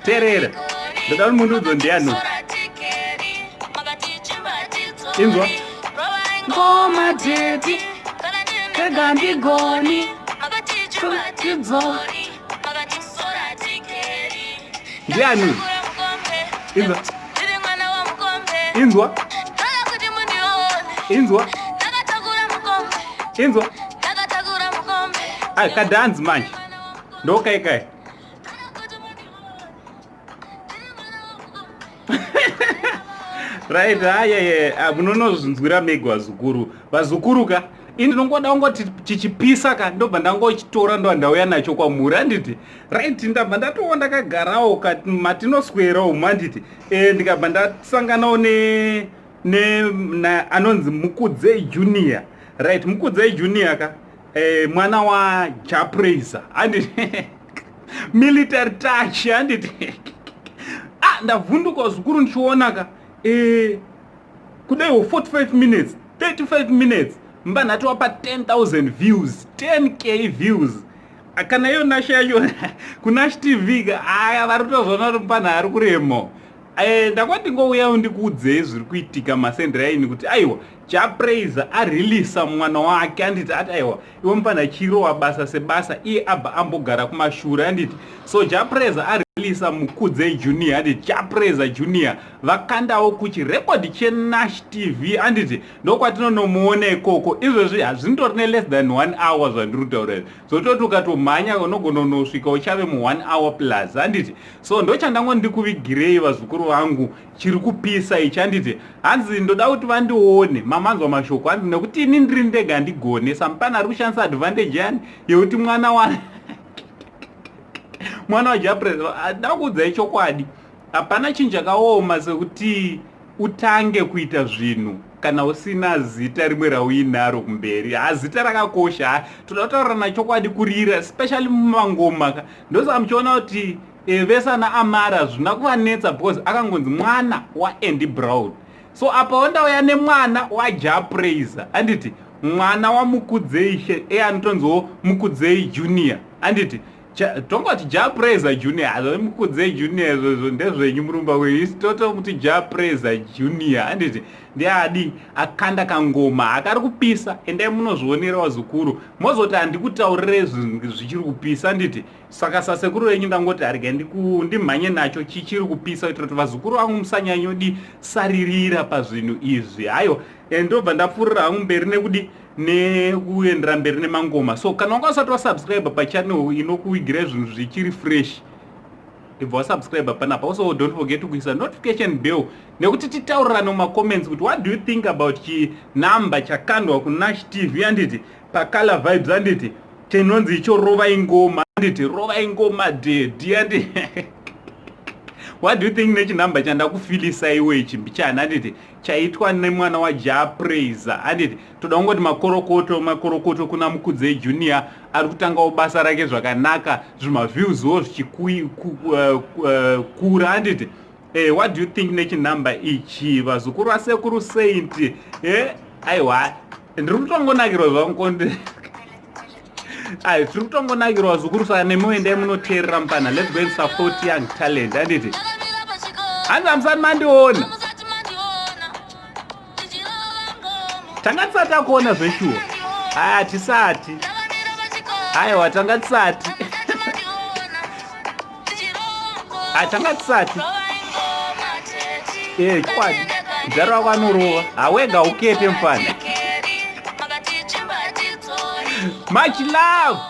Teerera, ndoda kuti mundiudzo ndiani. Inzwa. Ngoma tete, tega ndigoni, tidzo. Ndiani? Inzwa. Inzwa. Inzwa. Inzwa. Ai, kadhanzi manje. Ndokai kai. Right, haye, munonozvinzwira mega vazukuru. Vazukuru ka, ini ndinongoda kungoti chichipisa ka, ndobva ndangochitora ndobva ndauya nacho kwamuri, handiti? Right, ndabva ndatowa ndakagarawo ka matinoswera umu, handiti? E, ndikabva ndasanganawo ne ne na anonzi Mukudzei Junior. Right, Mukudzei Junior ka, e, mwana wa Jah Prayzah, handiti? Military touch, handiti? Ah, ndavhunduka vazukuru ndichiona ka, e, kudaiwo 45 minutes, 35 minutes, mbanhati wapa 10,000 views, 10K views. Kana iyo Nashe yacho kuNash TV ka, aya vari kutozoona kuti mupana ari kuremo. E, ndakwati ndingouyawo ndikuudzei zviri kuitika masenderaini kuti aiwa, Jah Prayzah areleasa mwana wake, handiti? Ati aiwa, iwe mupana chirowa basa sebasa, iye abva ambogara kumashure, handiti? So Jah Prayzah areleasa Mukudzei Junior, handiti? Jah Prayzah Junior vakandawo kuchirekodi cheNash TV, handiti? Ndokwatinonomuona ikoko izvozvi. Hazvindori neless than one hour zvandiri kutaura izvi, zototi ukatomhanya unogona unosvika uchave mu1 hour plus, handiti? So ndochandango ndikuvigirei vazukuru vangu, chiri kupisa ichi, handiti? Hanzi ndoda kuti vandione mamanzwa mashoko, hanzi nekuti ini ndiri ndega handigone. Samupana ari kushandisa advantage yani yekuti mwana waJah Prayzah. Da kuudzai chokwadi, hapana chinhu chakaoma sekuti utange kuita zvinhu kana usina zita rimwe rauinaro kumberi. Ha, zita rakakosha, toda kutaurirana chokwadi, kurira especially mumangoma ka. Ndosaka muchiona kuti vese ana Amara zvina kuvanetsa because akangonzi mwana waAndy Brown. So apa ndauya nemwana waJah Prayzah, handiti? Mwana waMukudzei, e anotonziwo Mukudzei Junior, handiti? Tongoti Jah Prayzah Junior, hazvo Mukudzei Junior izvozvo ndezvenyu murumba wenyu. Isi totomuti Jah Prayzah Junior, handiti? Ndiadi akanda kangoma akari kupisa, endai munozvionera vazukuru, mozoti handikutaurire zvichiri kupisa, handiti? Saka sasekuru venyu ndangoti harega ndimhanye nacho chichiri kupisa kuitira kuti vazukuru vangu musanyanyodi saririra pazvinhu izvi. Hayo, ndobva ndapfuurira hangu mberi nekudi nekuendera mberi nemangoma. So kana wanga usati wasubscribe pachannel inokuvigira zvinhu zvichiri fresh, ndibva wasubscribe panapa. Also don't forget kuisa notification bell nekuti titaurirane mumacomments kuti what do you think about chinumber chakandwa kuNash TV, handiti? PaColor Vibes, handiti? Chinonzi icho Rova Ingoma, handiti? Rova Ingoma daddy, handiti? What do you think nechinhamba chandakufilisa iwe ichi mbichana, handiti? Chaitwa nemwana waJah Prayzah, handiti? Toda kungoti makorokoto, makorokoto kuna Mukudzei Junior, ari kutangawo basa rake zvakanaka, zvimaviewswo zvichikura, handiti? What do you think nechinhamba ichi, vazukuru vasekuru Saint? Aiwa, ndiri kutongonakirwa zvangu kondi. Ai, tiri kutongonakirwa vazukuru. Saka nemiwo endai munoteerera mupana. Let's go and support young talent, handiti? Hanzi hamusati mandiona, tanga tisati takuona zveshuwa. Aya, tisati, aiwa, tanga tisati, tanga tisati. E, chokwadi, mudhara wako anorova hawega ukete mufana. Much love.